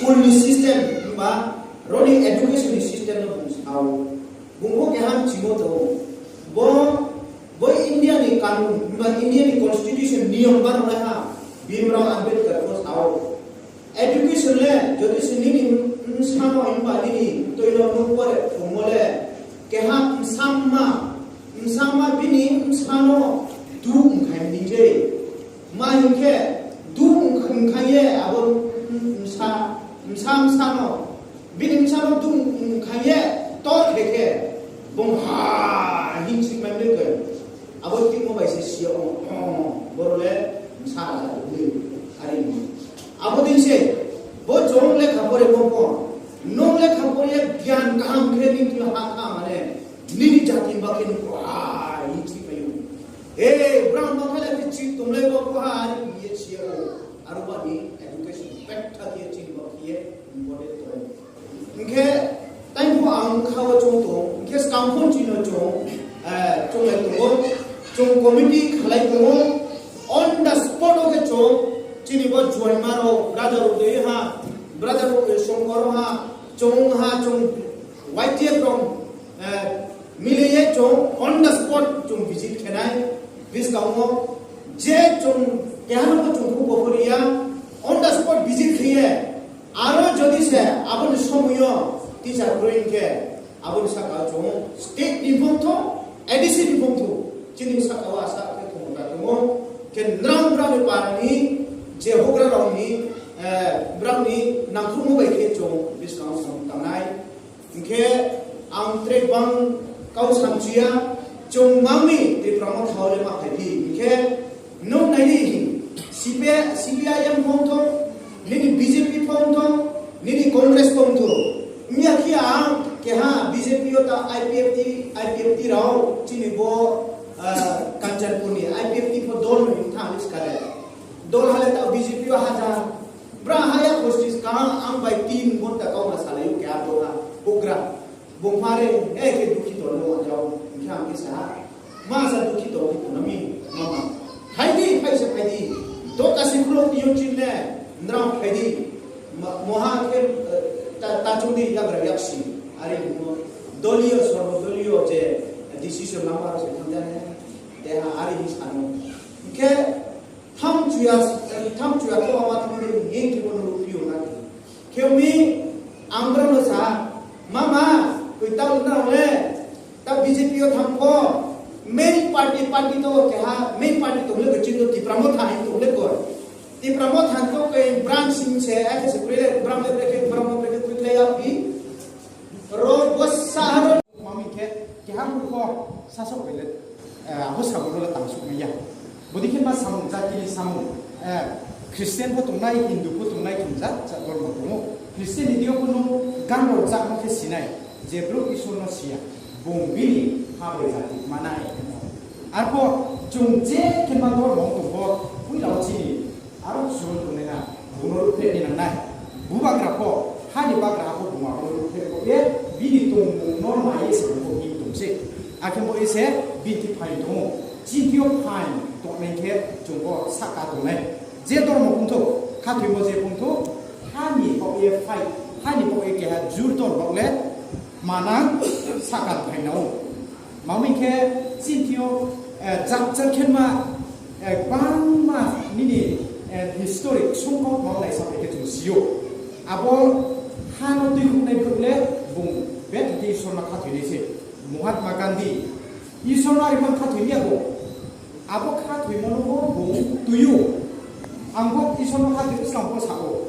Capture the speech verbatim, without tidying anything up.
School ni system hwnba roni education ni system no bung sao. Bung bo keha chimo tongo. Bo, bo India ni kanun hwnba India ni constitution niyom bananai ha Bhimrao Ambedkar bo sao. Education le jodi se nini bwsano hwnba nini toino nung pore phungo le keha bwsamma, bwsamma bini bwsano duk wngkha hinwi je. Ma hinkhe duk wngkha ye abo bwsa, bwsa bwsano bini bwsano duk wngkha ye tor khe khe bung ha hin sik manwi khe abo timo bai se siya o, o, borok le bwsa raja ugwi ari ni. Abo din se bo chwng lekha pore bo ko nung lekha pore gyan kaham khe ni twi ha kha mane nini jati ba khe ni ko ha hin sik mayu. Hey, brang ma khala ke chi tum le ba ko ha ani ye chi ko. Aru ba ni education pet tha ke chi ba ke important to. Hingke tai bu ang kha wa chung to. Hingke skang phone chi no chung. Eh, chung le to. Chung committee khalai to. On the spot o ke chung. Chini bo juai maro brother o de ha. Brother o de song koro ha. Chung ha chung Y T F rong. Eh, Miliye chwng on the spot chwng visit khenai, bwskango je chwng keha no chwng khubo phoriya, on the spot visit khiye, aro jodi se aboni somoyo teacher kwrwi hinkhe, aboni saka chwng state ni phung thung, A D C ni phung thung, chini saka o asa khe khumota tongo, khe nrang brang ni parni je hogra rokni, eh, brang ni nangkhrumo bai khe chwng bwskango samung tangnai. Hingke ang tre bang kau samchuya, chwng mangni Tripura Motha o le ma phai di. Hingke nung nai di, C P I, C P I M phone thong, nini B J P phone thong, nini Congress phone thong. Miya ki ang keha B J P o ta I P F T, I P F T rao chini bo, ah, Kanchanpur ni I P F T pho dol ni thang ni skale. Dol hale ta B J P o hajar. Bra haya justice kaham ang bai tin ghonta kauma salai o kya to ha, bugra. Bung phare, eh, ke dukhi to no jao, kya ang ke sa. Ma sa dukhi to, dukhi to nami, mama. Phaidi, phaise phaidi. To kasi khulo tiyo chinne, nrao phaidi. Ma-, moha ke, eh, ta, ta chungdi yagra yaksi. Ari mo, doliyo, sorbo doliyo je, decision lama se thamjane. Te ha, ari hi sanu. Ke, Tham chuya, tham chuya khe mama thangwi ring khe bono rukphi wngnai. Khe wngwi ang bono sa, "Mama, twi ta wngna le, ta B J P o thang kho, main party, party to keha, main party to le kachin to Tipra Motha hai to le ko. Tipra Motha to ke branch sing se, ai se kule, branch le ke, branch le ke, kule ya pi." Ro bo saharo. Mami khe keha murkho sasok bele, eh, abo sabuno le tangsuk maya. Bodi khe ma samung jati ni samung, eh, Christian bo tongnai, Hindu bo tongnai thumjak, ja, dhormo tongo. Christian ni dio kuno gan rok jakno khe sinai, je bro Isor no siya, bung bini habai jati manai. Arpho chung je khe ma dhormo tongbo, puila o chini Aro suhun tongnaikha, bono rukphrekni nangnai. Bubagra pho, hani bagra pho buma bono rukphrek bo ye, bini tongmungno naiye se bo bini tongse. Akhe bo ese binti phain tongo. Chintio phain tongnai khe chwng bo saka tongnai. Je dormo phungtho, khathoimo je phungtho, hani bo ye phai, hani bo ye keha jur dor bo le manang saka phainao. Mamwi khe chintio, eh, jat jat khe ma, eh, bangma nini, eh, historic songkok ma laisa bai khe chwng sio. Abo hano twi khuknai bwrwk le bung betha khe Isorno khathoinai se. Mahatma Gandhi Isorno ari man khathoini abo. Abo khathoimano bo bung twio. Ang bo Isorno khathoi bwskango sabo.